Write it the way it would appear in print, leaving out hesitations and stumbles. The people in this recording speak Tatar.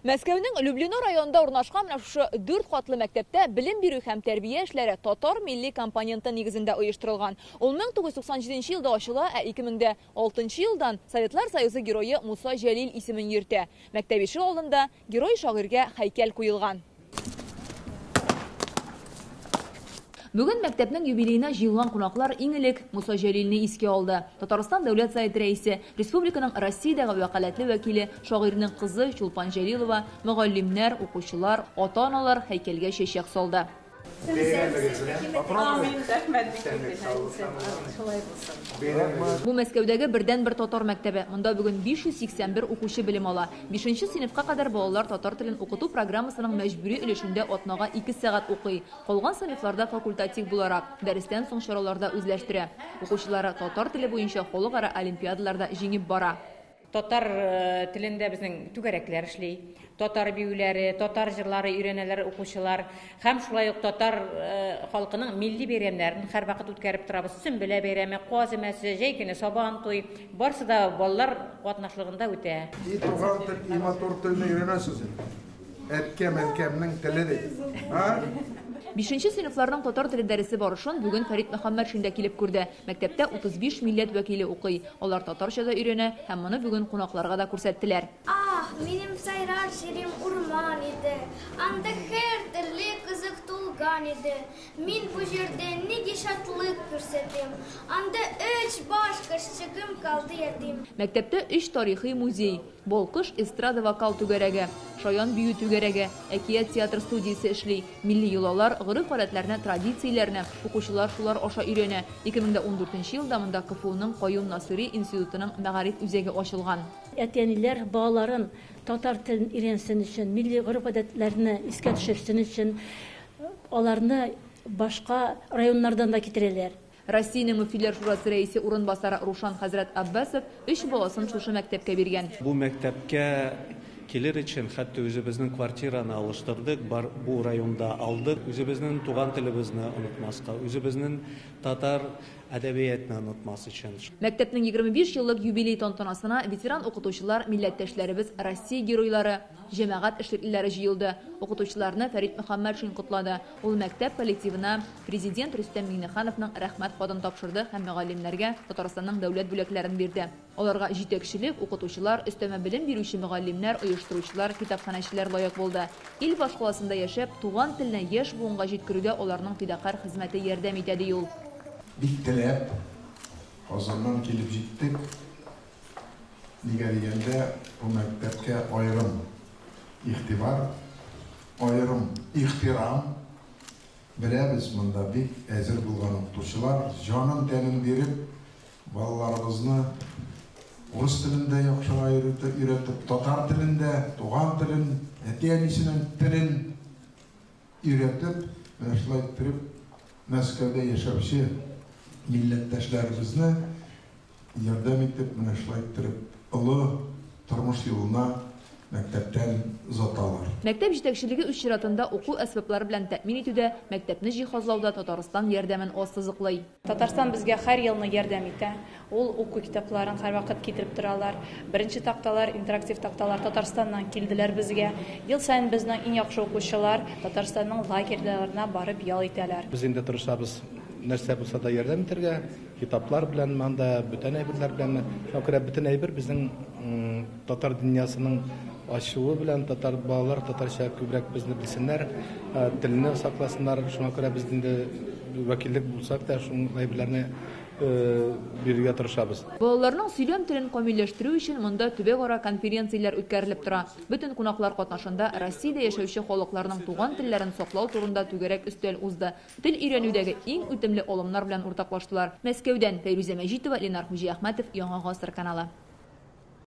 Мәскәүнең Люблино районында урнашкан менә шушы дүрт катлы мәктәптә белем бирү һәм тәрбия эшләре татар милли компоненты нигезендә оештырылган. Ул 1997 елда ачыла, ә 2006 елдан Советлар Союзы герое Муса Җәлил исемен йөртә. Мәктәп ишек алдында герой-шагыйрьгә һәйкәл куелган. Бүген мәктәпнең юбилеена җыелган кунаклар иң элек Муса Җәлилне искә алды. Татарстан Дәүләт Советы рәисе, республиканың Россиядәге вәкаләтле вәкиле, шагыйрьнең кызы Чулпан Җәлилова, мөгаллимнәр, укучылар, ата-аналар һәйкәлгә чәчәк салды. Бәйрәмегез белән. Амин, рәхмәт бик күп. Шулай булсын. Бу Мәскәүдәге бердәнбер татар мәктәбе. Монда бүген 581 укучы белем ала. Бишенче сыйныфка кадәр балалар татар телен укыту программасының мәҗбүри өлешендә атнага ике сәгать укый. Калган сыйныфларда факультатив буларак, дәрестән соң чараларда үзләштерә. Укучылары татар теле буенча халыкара олимпиадаларда җиңеп бара. Татар телендә безнең түгәрәкләр эшли. Татар биюләре, татар җырлары өйрәнәләр укучылар. Һәм шулай ук татар халкының милли бәйрәмнәрен һәрвакыт үткәреп торабыз. Сөмбелә бәйрәме, Каз өмәсе, җәй көне Сабан туй. Барысы да балалар катнашлыгында үтә. И туган тел, и матур телне өйрәнәсез инде. Әткәм, әнкәмнең теле ди. А? Бишенче сыйныфларның татар теле дәресе барышын бүген Фәрит Мөхәммәтшин дә килеп күрде. Мәктәптә 35 милләт вәкиле укый. Алар татарча да өйрәнә һәм моны бүген кунакларга да күрсәттеләр. Ах, минем сайрар җирем урман иде, Анда һәр төрле кызык тулган иде. Мин бу җирдә нигә шатлык күрсәтим, Анда өч баш кошчыгым калды ятим. Мәктәптә өч тарихи музей, Балкыш эстрада-вокал түгәрәге, Шаян бию түгәрәге, Әкият театр студиясе эшли. Милли йолалар, гореф-гадәтләрне, традицияләрне укучылар шулар аша өйрәнә. 2014 елда монда КФУның Каюм Насыйри институтының мәгариф үзәге ачылган. Әти-әниләр балаларын татар телен өйрәнсен өчен, милли гореф-гадәтләрне искә төшерсен өчен аларны башка районнардан да китерәләр. Россиянең Мөфтиләр шурасы рәисе урынбасары Рушан хәзрәт Аббасов өч баласын шушы мәктәпкә биргән. Бу мәктәпкә килер өчен хәтта үзебезнең квартираны алыштырдык, бар бу районда алдык. Үзебезнең туган телебезне онытмаска, үзебезнең татар әдәбиятны онытмас өчен. Мәктәпнең 25 еллык юбилей тантанасына ветеран укытучылар, милләттәшләребез, Россия геройлары, җәмәгать эшлеклеләре җыелды. Укытучыларны Фәрит Мөхәммәтшин котлады. Ул мәктәп коллективына Президент Рөстәм Миңнехановның Рәхмәт хатын тапшырды һәм мөгаллимнәргә Татарстанның дәүләт бүләкләрен бирде. Аларга җитәкчелек, укытучылар, өстәмә белем бирүче мөгаллимнәр, оештыручылар, китапханәчеләр лаек булды. Ил башкаласында яшәп, туган телне яшь буынга җиткерүдә аларның фидакарь хезмәте ярдәм итә, ди ул. Бик теләп Казаннан килеп җиттек. Нигә дигәндә, бу мәктәпкә аерым игътибар, аерым ихтирам. Беләбез, монда бик әзер булган укытучылар, җанын-тәнен биреп, балаларыбызны урыс телен дә яхшыга өйрәтеп, татар телен дә, туган телен, әти-әнисенең телен өйрәтеп, менә шулай иттереп, Мәскәүдә яшәүче милләттәшләребезне ярдәм итеп, менә шулай иттереп, олы тормыш юлына мәктәптән озаталар. Мәктәп җитәкчелеге үз чиратында уку әсбаплары белән тәэмин итүдә, мәктәпне җиһазлауда Татарстан ярдәмен ассызыклый. Татарстан безгә һәр елны ярдәм итә. Ул уку китапларын һәрвакыт китереп торалар. Беренче такталар, интерактив такталар Татарстаннан килделәр безгә. Ел саен безнең иң яхшы укучылар Татарстанның лагерьларына барып ял итәләр. Без инде тырышабыз нәрсә булса да ярдәм итәргә. Китаплар беләнме анда, бүтән әйберләр беләнме. Шуңа күрә бөтен әйбер безнең татар дөньясының ачуы белән, татар балалар татарча күбрәк безне белсеннәр, телне сакласыннар. Шуңа күрә без инде вәкиллек булсак та, шул әйберләрне бирергә тырышабыз. Балаларның сөйләм телен камилләштерү өчен монда төбәкара конференцияләр үткәрелеп тора. Бөтен кунаклар катнашында Россиядә яшәүче халыкларның туган телләрен саклау турында түгәрәк өстәл узды. Тел өйрәнүдәге иң үтемле алымнар белән уртаклаштылар. Мәскәүдән Фәйрүзә Мәҗитова, Ленар Хуҗиәхмәтов, Яңа Гасыр каналы.